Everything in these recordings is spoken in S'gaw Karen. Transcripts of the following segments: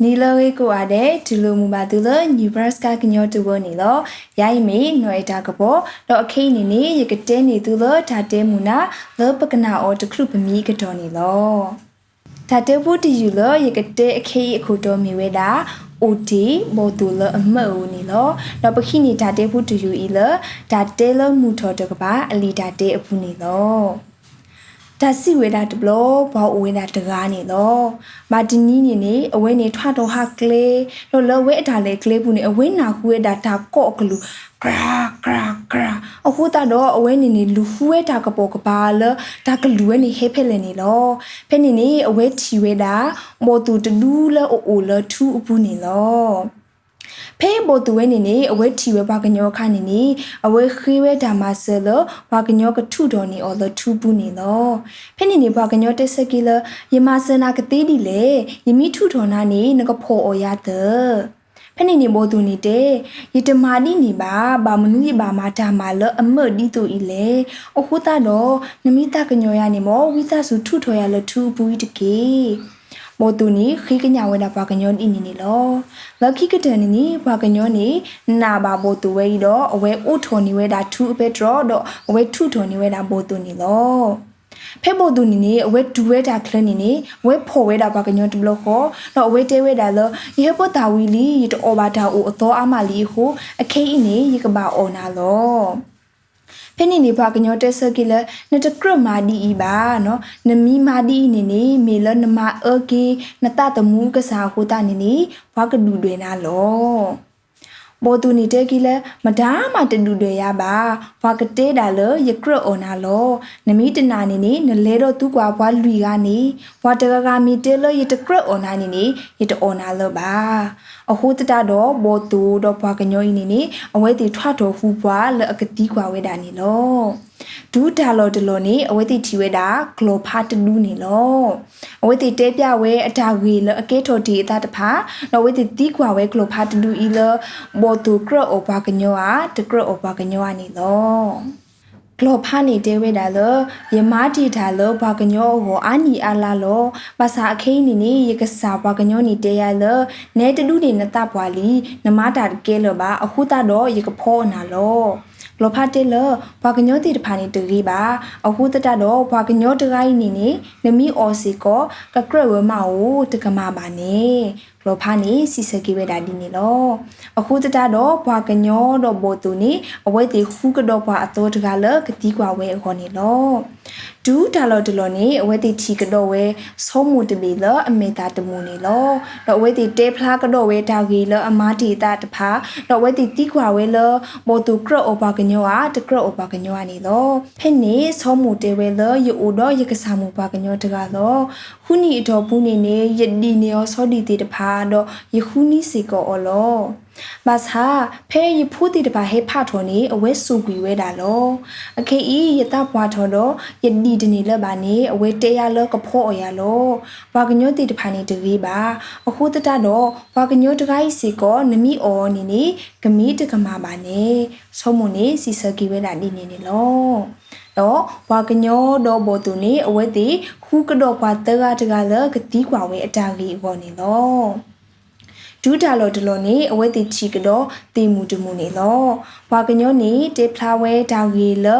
နံၤလၢအဂ့ၤကိးဂၤဒဲး, တူၢ်လိာ်မုာ်ဘၣ်သုလၢ Nebraska ကညီတဝၢန့ၣ်လီၤ. ယၤအံၤမ့ၢ်နီၢ်အဲၣ်တၢ်ကပီၤ, ဒီးအခဲအံၤန့ၣ်န့ၣ် ယကတဲန့ၢ်သုလၢတၢ်တဲမုာ်နၢ် လၢပကနၣ်အီၤတချုးပမံအကတီၢ်န့ၣ်လီၤ. တၢ်တဲဖိတယုၢ်လၢယကတဲအခဲအံၤအခိၣ်တီမ့ၢ်ဝဲဒၣ် အိၣ်တ့ၢ်ဘီၣ်သိၣ်လၢအမၢၢ်ဧိၤန့ၣ်လီၤ. ဒီးပဟံးန့ၢ်တၢ်တဲဖိတယုၢ်အံၤလၢ တၢ်တဲလၢမုၢ်ထီၣ်တကပၤ အလံာ်တၢ်တဲအပူၤန့ၣ်လီၤ. တၢ်စံးဝဲဒၣ်တဘျီ ပှၤအိၣ်ဝဲဒၣ်တဂၤန့ၣ်လီၤ. ဘၣ်တနံၤန့ၣ်န့ၣ် အဝဲန့ၣ်ထွးထီၣ်ဟးကျဲ, ဒီးလၢအဝဲအတၢ်လဲၤကျဲပူၤန့ၣ် အဝဲနၢ်ဟူဝဲဒၣ်တၢ်ကိးအကလုၢ် ကြၢးကြၢးကြၢး, အဃိသတးဒီးအဝဲန့ၣ်န့ၣ် လူၤဃုဝဲတၢ်ကပိာ်ကပၤလၢတၢ်ကလုၢ်ဝဲန့ၣ်ဟဲဖဲလဲၣ်န့ၣ်လီၤ. ဖဲန့ၣ်န့ၣ် အဝဲထံၣ်ဝဲဒၣ် ဘီၣ်သိၣ်တဒူလၢအအိၣ်လၢထူအပူၤန့ၣ်လီၤ. ဖဲဘီၣ်သိၣ်ဝဲန့ၣ်န့ၣ် အဝဲထံၣ်ဝဲပှၤကညီအခါန့ၣ်န့ၣ် အဝဲဃ့ဝဲတၢ်မၤစၢၤလၢ ပှၤကညီကထူးထီၣ်န့ၢ်အီၤလၢထူပူၤန့ၣ်လီၤ. ဖဲန့ၣ်န့ၣ် ပှၤကညီတဲဆၢက့ၤလၢ ယမၤစၢၤနၤကသ့ဒ်လဲၣ်, ယမ့ၢ်ထူးထီၣ်နၤန့ၣ် နကဖီၣ်အီၣ်ယၤသၢ. ဖဲန့ၣ်န့ၣ် ဘီၣ်သိၣ်န့ၣ်တဲ, ယတမၤဒ်န့ၣ်ဘၣ်, ဘၣ်မနုၤယဘၣ်မၤတၢ်မၤလၢအမၢၢ်ဒ်သိးအံၤလဲၣ်. အဃိသတးဒီး နမ့ၢ်သးကညီၤယၤန့ၣ်မ့ၢ် ဝံသးစူၤထူးထီၣ်ယၤလၢထူအပူၤအံၤတက့ၢ်. ဘီၣ်သိၣ်န့ၣ် ဃ့ကညးဝဲဒၣ်ပှၤကညီဒ်န့ၣ်န့ၣ်လီၤ. လၢခံကတၢၢ်န့ၣ်န့ၣ် ပှၤကညီန့ၣ် နာ်ဘၣ်ဘီၣ်သိၣ်ဝဲအံၤဒီး အဝဲအိးထီၣ်န့ၢ်ဝဲဒၣ်ထူအပဲတြီ ဒီးအဝဲထူးထီၣ်န့ၢ်ဝဲဒၣ်ဘီၣ်သိၣ်န့ၣ်လီၤ. ဖဲဘီၣ်သိၣ်န့ၣ်န့ၣ် အဝဲတူၢ်ဝဲတၢ်ချၢန့ၣ်န့ၣ် အဝဲဖီၣ်ဝဲဒၣ်ပှၤကညီတဘျီဃီ, ဒီးအဝဲတဲဝဲဒၣ်လၢ ယဟဲပၢသၣ်ဝံၤလံ, ယတအီၣ်ဘၣ်တၢ်အိၣ်အသီအါမးလံအဃိ, အခဲအံၤန့ၣ် ယကဘၣ်အီၣ်နၤလီၤ. ဖဲန့ၣ်န့ၣ် ပှၤကညီတဲဆၢက့ၤလၢ နတကြၢးမၤဒ်အံၤဘၣ်, နမ့ၢ်မၤဒ်အံၤန့ၣ်န့ၣ် မ့ၢ်လၢနမၤအၢက့ၤ နသးသမူကစၢ်အဃိသတးန့ၣ်န့ၣ် ပှၤကဒုၣ်ဒွဲၣ်နၤလီၤ. ဘီၣ်သိၣ်န့ၣ်တဲက့ၤလၢ မတၤမးတဒုၣ်ဒွဲၣ်ယၤဘၣ်, ပှၤကတဲဒၣ်လၢယကြၢးအီၣ်နၤလီၤ. နမ့ၢ်တနာ်န့ၣ်န့ၣ် နလဲၤဒီးသံကွၢ်ပှၤလွံၢ်ဂၤန့ၣ်, ပှၤတဂၤဂၤမ့ၢ်တဲလၢယတကြၢးအီၣ်နၤန့ၣ်န့ၣ် ယတအီၣ်နၤလၢၤဘၣ်. အဃိသတးဒီး ဘီၣ်သိၣ်ဒီးပှၤကညီအံၤန့ၣ်န့ၣ် အဝဲသ့ၣ်ထွးထီၣ်ဟူပှၤလၢအကသံကွၢ်ဝဲဒၣ်န့ၣ်လီၤ. တုၤတၢ်လီၢ်တလီၢ်န့ၣ် အဝဲသ့ၣ်ထံၣ်ဝဲဒၣ် ကျီၢ်ဖးတဒူန့ၣ်လီၤ. အဝဲသ့ၣ်တဲပျၢ်ဝဲအတၢ်ဂ့ၢ်လၢအကဲထီၣ်တ့ၢ်အသးတဖၣ်, ဒီးအဝဲသ့ၣ်သံကွၢ်ဝဲကျီၢ်ဖးတဒူအံၤလၢ ဘီၣ်သိၣ်ကြၢးအီၣ်ပှၤကညီဧါ, တကြၢးအီၣ်ပှၤကညီဧါန့ၣ်လီၤ. ကျီၢ်ဖးန့ၣ်တဲဝဲဒၣ်လၢ ယမၤတ့ၢ်တၢ်လၢပှၤကညီအဂီၢ်အါနံၣ်အါလါလီၤ. ဘၣ်ဆၣ်အခဲအံၤန့ၣ်န့ၣ် ယကစၢ်ပှၤကညီန့ၣ်တဲယၤလၢ နဲတဒူန့ၣ်နသးပှၢ်လံ, နမၤတၢ်တကဲလၢၤဘၣ်, အဃိသတးဒီးယကဖီအီၣ်နၤလီၤ. ကျီၢ်ဖးတဲလၢ ပှၤကညီသ့ၣ်တဖၣ်န့ၣ်တဂ့ၤဘၣ်. အဃိသတးဒီး ပှၤကညီတဂၤအံၤန့ၣ်န့ၣ် နမ့ၢ်အီၣ်စ့ၢ်ကီး ကကြၢးဝဲမးဧိၤ, တကမၣ်ဘၣ်န့ၣ်, ကျီၢ်ဖးန့ၣ် စံးဆၢက့ၤဝဲဒၣ်ဒ်န့ၣ်လီၤ. အဃိသတးဒီး ပှၤကညီဒီးဘီၣ်သိၣ်န့ၣ် အဝဲသ့ၣ်ဃုကဒီးပှၤအသီတဂၤလၢကသံကွၢ်ဝဲအဂီၢ်န့ၣ်လီၤ. တုၤတၢ်လီၢ်တလီၢ်န့ၣ် အဝဲသ့ၣ်ထံၣ်ကဒီးဝဲ ဆီမိၢ်တဘ့ၣ်လၢအမဲာ်သၣ်တမုာ်န့ၣ်လီၤ. ဒီးအဝဲသ့ၣ်တဲဖျါကဒီးဝဲတၢ်ဂ့ၢ်လၢအမၤတ့ၢ်အသးတဖၣ်, ဒီးအဝဲသ့ၣ်သံကွၢ်ဝဲလၢ ဘီၣ်သိၣ်ကြၢးအီၣ်ပှၤကညီဧါ, တကြၢးအီၣ်ပှၤကညီဧါန့ၣ်လီၤ. ဖဲန့ၣ် ဆီမိၢ်တဲဝဲလၢ ယအိၣ်ဒီးယကစၢ်မုၣ်ပှၤကညီတဂၤလီၤ. ဃုနံၤအတီၢ်ပူၤန့ၣ်န့ၣ် ယဒံၣ်န့ၢ်အီၤဆီဒံၣ်သ့ၣ်တဖၣ်, ဒီးယဃုန့ၢ်စ့ၢ်ကီးအီၤလီၤ. ဘၣ်ဆၣ် ဖဲယဖိသ့ၣ်တဖၣ်ဟဲဖးထီၣ်န့ၣ် အဝဲစိာ်ကွံာ်ဝဲဒၣ်လီၤ. အခဲအံၤ ယသးပှၢ်ထီၣ်ဒီး ယဒံၣ်တန့ၢ်လၢၤဘၣ်န့ၣ် အဝဲတဲယၤလၢကဖီအီၣ်ယၤလီၤ. ပှၤကညီသ့ၣ်တဖၣ်န့ၣ်တဂ့ၤဘၣ်. အဃိသတးဒီး ပှၤကညီတဂၤအံၤစ့ၢ်ကီး နမ့ၢ်အီၣ်အီၤန့ၣ်န့ၣ် ကမ့ၢ်တကမၣ်ဘၣ်န့ၣ်, ဆီမိၢ်န့ၣ် စံးဆၢက့ၤဝဲဒၣ်ဒ်န့ၣ်န့ၣ်လီၤ. ဒီးပှၤကညီဒီးဘီၣ်သိၣ်န့ၣ် အဝဲသ့ၣ်ဃုကဒီးပှၤသၢဂၤတဂၤလၢကသံကွၢ်ဝဲအတၢ်ဂ့ၢ်အဂီၢ်န့ၣ်လီၤ. တုၤတၢ်လီၢ်တလီၢ်န့ၣ် အဝဲသ့ၣ်ထံၣ်ကဒီးသ့ၣ်မုၢ်တမုၢ်န့ၣ်လီၤ. ပှၤကညီန့ၣ် တဲဖျါဝဲတၢ်ဂ့ၢ်လၢ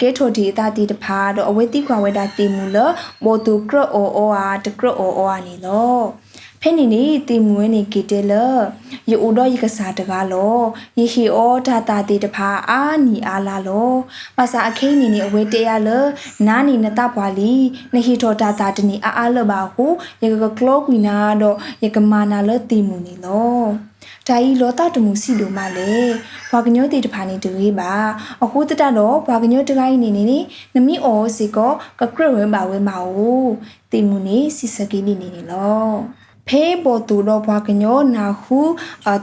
ကဲထီၣ်တ့ၢ်အသးသ့ၣ်တဖၣ်, ဒီးအဝဲသံကွၢ်ဝဲဒၣ်သ့ၣ်မုၢ်လၢ ဘီၣ်သိၣ်ကြၢးအီၣ်အီၤဧါ, တကြၢးအီၣ်အီၤဧါန့ၣ်လီၤ. ဖဲန့ၣ်န့ၣ် သ့ၣ်မုၢ်ဝဲန့ၣ်က့ၤတဲလၢ ယအိၣ်ဒီးယကစၢ်တဂၤလီၤ. ယဟ့ၣ်အီၤတၢ်သၣ်သ့ၣ်တဖၣ်အါနံၣ်အါလါလီၤ. ဘၣ်ဆၣ်အခဲအံၤန့ၣ်န့ၣ် အဝဲတဲယၤလၢ နၤန့ၣ်နသးပှၢ်လံ, နဟ့ၣ်ထီၣ်တၢ်သၣ်တန့ၢ်အါအါလၢၤဘၣ်အဃိ ယကကျီကွံာ်နၤဒီး ယကမၤနၤလၢသ့ၣ်မုၢ်န့ၣ်လီၤ. တၢ်အံၤလီၤသးတမုာ်ဆံးဒိၣ်မးလဲၣ်. ပှၤကညီသ့ၣ်တဖၣ်န့ၣ်တဂ့ၤဘၣ်. အဃိသတးဒီး ပှၤကညီတဂၤအံၤန့ၣ်န့ၣ် နမ့ၢ်အီၣ်အီၤစ့ၢ်ကီး ကကြၢးဝဲဘၣ်ဝဲမးဧိၤ, သ့ၣ်မုၢ်န့ၣ် စံးဆၢက့ၤဒ်န့ၣ်န့ၣ်လီၤ. ဖဲဘီၣ်သိၣ်ဒီးပှၤကညီနၢ်ဟူ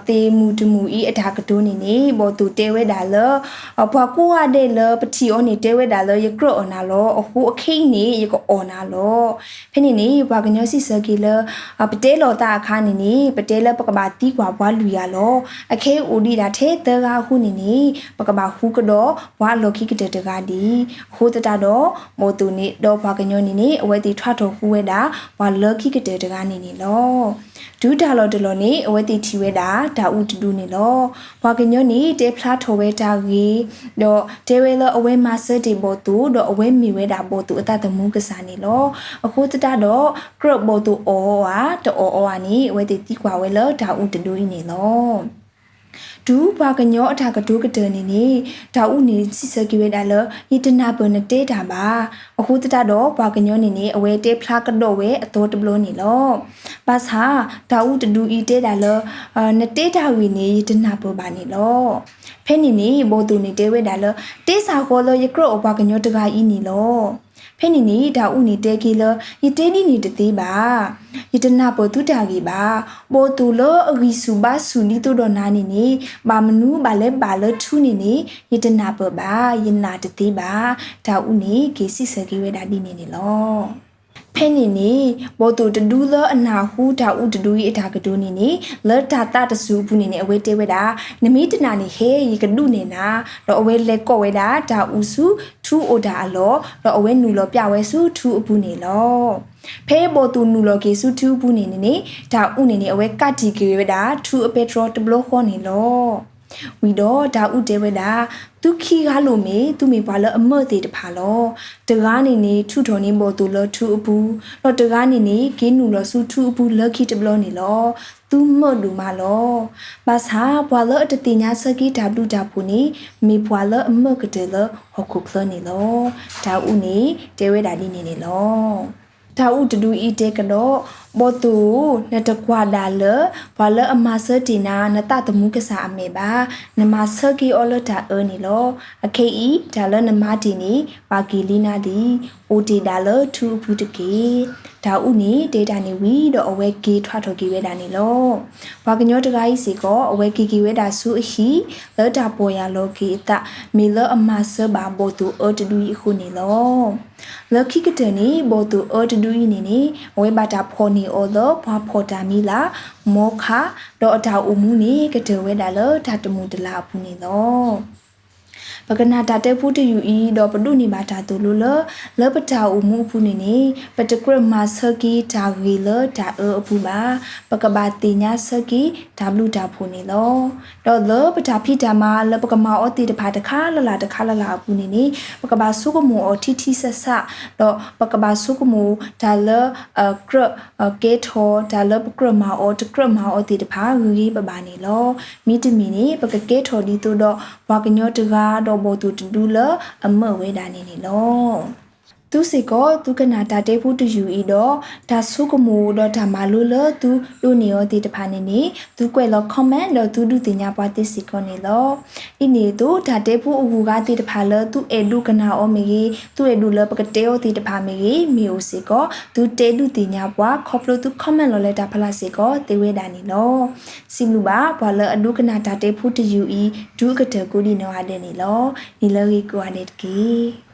သ့ၣ်မုၢ်တမုၢ်အံၤအတၢ်ကတိၤန့ၣ်န့ၣ် ဘီၣ်သိၣ်တဲဝဲဒၣ်လၢ ပှၤကိးဂၤဒဲးလၢပထံၣ်အီၤန့ၣ် တဲဝဲဒၣ်လၢယကြၢးအီၣ်နၤလီၤ. အဃိအခဲအံၤန့ၣ် ယကအီၣ်နၤလီၤ. ဖဲန့ၣ်န့ၣ် ပှၤကညီစံးဆၢက့ၤလၢ ပတဲလိာ်သးအခါန့ၣ်န့ၣ် ပတဲလၢပကဘၣ်သံကွၢ်ပှၤလွံၢ်ဂၤလီၤ. အခဲအံၤအိၣ်ဒံးဒၣ်ထဲသၢဂၤအဃိန့ၣ်န့ၣ် ပကဘၣ်ဃုကဒီးပှၤအလီၢ်ခံကတၢၢ်တဂၤဒံး. အဃိသတးဒီး ဘီၣ်သိၣ်န့ၣ်ဒီးပှၤကညီန့ၣ်န့ၣ် အဝဲသ့ၣ်ထွးထီၣ်ဟူဝဲဒၣ် ပှၤလၢခံကတၢၢ်တဂၤန့ၣ်န့ၣ်လီၤ. တုၤတၢ်လီၢ်တလီၢ်န့ၣ် အဝဲသ့ၣ်ထံၣ်ဝဲဒၣ်တၢ်အူတဒူန့ၣ်လီၤ. ပှၤကညီန့ၣ် တဲဖျါထီၣ်ဝဲတၢ်ဂ့ၢ်, ဒီးတဲဝဲလၢအဝဲမၤစၢၤတ့ၢ်ဘီၣ်သိၣ်, ဒီးအဝဲမ့ၢ်ဝဲဒၣ်ဘီၣ်သိၣ်အသးသမူကစၢ်န့ၣ်လီၤ. အဃိသတးဒီး ကြၢးဘီၣ်သိၣ်အီၣ်အီၤဧါ တအီၣ်အီၤဧါန့ၣ် အဝဲသ့ၣ်သံကွၢ်ဝဲလၢတၢ်အူတဒူအံၤန့ၣ်လီၤ. တုၤပှၤကညီအတၢ်ကတိၤကတၢၢ်န့ၣ်န့ၣ် တၢ်အူန့ၣ်စံးဆၢက့ၤဝဲဒၣ်လၢ ယတနၢ်ပၢၢ်နတဲတၢ်ဘၣ်. အဃိသတးဒီး ပှၤကညီန့ၣ်န့ၣ် အဝဲတဲဖျါကဒီးဝဲအသီတဘျီန့ၣ်လီၤ. ဘၣ်ဆၣ် တၢ်အူတဒူအံၤတဲဒၣ်လၢ နတဲတၢ်ဂ့ၢ်န့ၣ် ယတနၢ်ပၢၢ်ဘၣ်န့ၣ်လီၤ. ဖဲန့ၣ်န့ၣ် ဘီၣ်သိၣ်န့ၣ်တဲဝဲဒၣ်လၢ တဲစ့ၢ်ကီးလၢယကြၢးအီၣ်ပှၤကညီတဂၤအံၤန့ၣ်လီၤ. ဖဲန့ၣ်န့ၣ် တၢ်အူန့ၣ်တဲက့ၤလၢ ယတဲဒ်န့ၣ်တသ့ဘၣ်. ယတနၢ်ပၢၢ်သုတၢ်ဂ့ၢ်ဘၣ်. ဘီၣ်သိၣ်လၢအဂံၢ်ဆူၣ်ဘါဆူၣ်ဒ်သိးဒီးနၤန့ၣ်န့ၣ် ဘၣ်မနုၤဘၣ်လဲၤဘၣ်လၢထူန့ၣ်န့ၣ် ယတနၢ်ပၢၢ်ဘၣ်, ယနာ်တသ့ဘၣ်. တၢ်အူန့ၣ်က့ၤစံးဆၢက့ၤဝဲဒၣ်ဒ်န့ၣ်န့ၣ်လီၤ. ဖဲန့ၣ်န့ၣ် ဘီၣ်သိၣ်တဒူလၢအနၢ်ဟူတၢ်အူတဒူအံၤအတၢ်ကတိၤန့ၣ်န့ၣ် လၢတၢ်သးတစူၤအပူၤန့ၣ်န့ၣ် အဝဲတဲဝဲဒၣ်, နမ့ၢ်တနာ်န့ၣ်ဟဲ ယကဒုးနဲၣ်နၤ, ဒီးအဝဲလဲၤကိးဝဲဒၣ်တၢ်အူဆူထူအိၣ်တၢ်အလီၢ်, ဒီးအဝဲနုာ်လီၤပျးဝဲဆူထူအပူၤန့ၣ်လီၤ. ဖဲဘီၣ်သိၣ်နုာ်လီၤက့ၤဆူထူအပူၤန့ၣ်န့ၣ်န့ၣ် တၢ်အူန့ၣ်န့ၣ် အဝဲကးတံာ်က့ၤဝဲဒၣ်ထူအပဲတြီတဘျီဃီန့ၣ်လီၤ. ဝံၤဒီးတၢ်အူတဲဝဲဒၣ်, သုခံဂၤလိာ်မ့ၢ် သုမ့ၢ်ပှၤလၢအမၢသ့ၣ်တဖၣ်လီၤ. တဂၤန့ၣ်န့ၣ် ထုးထီၣ်န့ၢ်ဘီၣ်သိၣ်လၢထူအပူၤ, ဒီးတဂၤန့ၣ်န့ၣ် က့ၤနုာ်လီၤဆူထူအပူၤလၢခံတဘျီန့ၣ်လီၤ. သုမၢဒိၣ်မးလီၤ. ဘၣ်ဆၣ်ပှၤလၢအတသ့ၣ်ညါဆၢက့ၤတၢ်ဘျုးတၢ်ဖှိၣ်န့ၣ် မ့ၢ်ပှၤလၢအမၢကတၢၢ်လၢဟီၣ်ခိၣ်ချၢန့ၣ်လီၤ. တၢ်အူန့ၣ်တဲဝဲဒၣ်ဒ်န့ၣ်န့ၣ်လီၤ. တၢ်အူတဒူအံၤတဲကဒီး, ဘီၣ်သိၣ်ဧၢ, နတကွၢ်ဒၣ်လၢ ပှၤလၢအမၤစၢၤတ့ၢ်နၤ နသးသမူကစၢ်အမဲာ်ဘၣ်. နမၤဆၢက့ၤအီၤလၢတၢ်အၢန့ၣ်လီၤ. အခဲအံၤ တၢ်လၢနမၤတ့ၢ်န့ၣ် ပာ်က့ၤလံနၤလံ. အိၣ်တ့ၢ်ဒၣ်လၢထူအပူၤတက့ၢ်. တၢ်အူန့ၣ်တဲတၢ်န့ၣ်ဝံၤဒီး အဝဲက့ၤထွဲထီၣ်က့ၤဝဲဒၣ်န့ၣ်လီၤ. ပှၤကညီတဂၤအံၤစ့ၢ်ကီး အဝဲက့ၤက့ၤဝဲဒၣ်ဆူအဟံၣ် လၢတၢ်ပီၢ်ယၢ်လီၤက့ၤအသး မ့ၢ်လၢအမၤစၢၤဘၣ်ဘီၣ်သိၣ်အၢတဒူအံၤအဃိန့ၣ်လီၤ. လၢခံကတၢၢ်န့ၣ် ဘီၣ်သိၣ်အၢတဒူအံၤန့ၣ်န့ၣ် အဝဲဘၣ်တၢ်ဖီၣ်န့ၢ်အီၤလၢပှၤဖီၣ်တၢ်မံၤလၢ် မီခါ, ဒီးအတၢ်အိၣ်မူန့ၣ် ကတၢၢ်ဝဲဒၣ်လၢတၢ်တမုာ်တလၤအပူၤန့ၣ်လီၤ. ပကနၣ်တၢ်တဲဖိတယုၢ်အံၤ ဒီးပဒိးန့ၢ်ဘၣ်တၢ်သိၣ်လိလၢ လၢပတၢ်အိၣ်မူအပူၤန့ၣ်န့ၣ် ပတကြၢးမၤဆၢက့ၤတၢ်ဂ့ၤလၢတၢ်အၢအပူၤဘၣ်. ပကဘၣ်သ့ၣ်ညါဆၢက့ၤတၢ်ဘျုးတၢ်ဖှိၣ်န့ၣ်လီၤ. ဒီးလၢပတၢ်ဖံးတၢ်မၤလၢပကမၤအီၤသ့ၣ်တဖၣ်တခါလၢ်လၢ်တခါလၢ်လၢ်အပူၤန့ၣ်န့ၣ် ပကဘၣ်ဆိကမိၣ်အီၤထံထံဆးဆး, ဒီးပကဘၣ်ဆိကမိၣ်တၢ်လၢ ကြၢးကဲထီၣ် တၢ်လၢပကြၢးမၤအီၤတကြၢးမၤအီၤသ့ၣ်တဖၣ် ဂ့ၤဂ့ၤဘၣ်ဘၣ်န့ၣ်လီၤ. မ့တမ့ၢ်န့ၣ် ပကကဲထီၣ်ဒ်သိးဒီး ပှၤကညီတဂၤဒီးဘီၣ်သိၣ်တဒူလၢအမၢဝဲဒၣ်န့ၣ်န့ၣ်လီၤ. သုစ့ၢ်ကီး သုကနၣ်တၢ်တဲဖိတယုၢ်အံၤဒီး တၢ်ဆိကမိၣ်ဒီးတၢ်မၤလိလၢသုဒိးန့ၢ်အီၤသ့ၣ်တဖၣ်န့ၣ်န့ၣ် သုကွဲးလီၤ comment ဒီးသုဒုးသ့ၣ်ညါပှၤသ့စ့ၢ်ကီးန့ၣ်လီၤ. ဒ်န့ၣ်အသိး တၢ်တဲဖိအဂုၤအဂၤသ့ၣ်တဖၣ်လၢသုအဲၣ်ဒိးကနၣ်အီၤမ့ၢ်ဂ့ၤ, သုအဲၣ်ဒိးလၢပကတဲအီၤသ့ၣ်တဖၣ်မ့ၢ်ဂ့ၤ, မ့ၢ်အိၣ်စ့ၢ်ကီး သုတဲဒုးသ့ၣ်ညါပှၤ ခီဖျိသု comment လီၤလၢတၢ်ဖီလာ်စ့ၢ်ကီးသ့ဝဲဒၣ်န့ၣ်လီၤ. စံးဘျုးဘၣ်ပှၤလၢအဒိကနၣ်တၢ်တဲဖိတယုၢ်အံၤ တုၤအကတၢၢ်ကိးဒံးနီၢ်ဂၤဒဲးန့ၣ်လီၤ. နံၤလၢအဂ့ၤကိးဂၤဒဲးတက့ၢ်.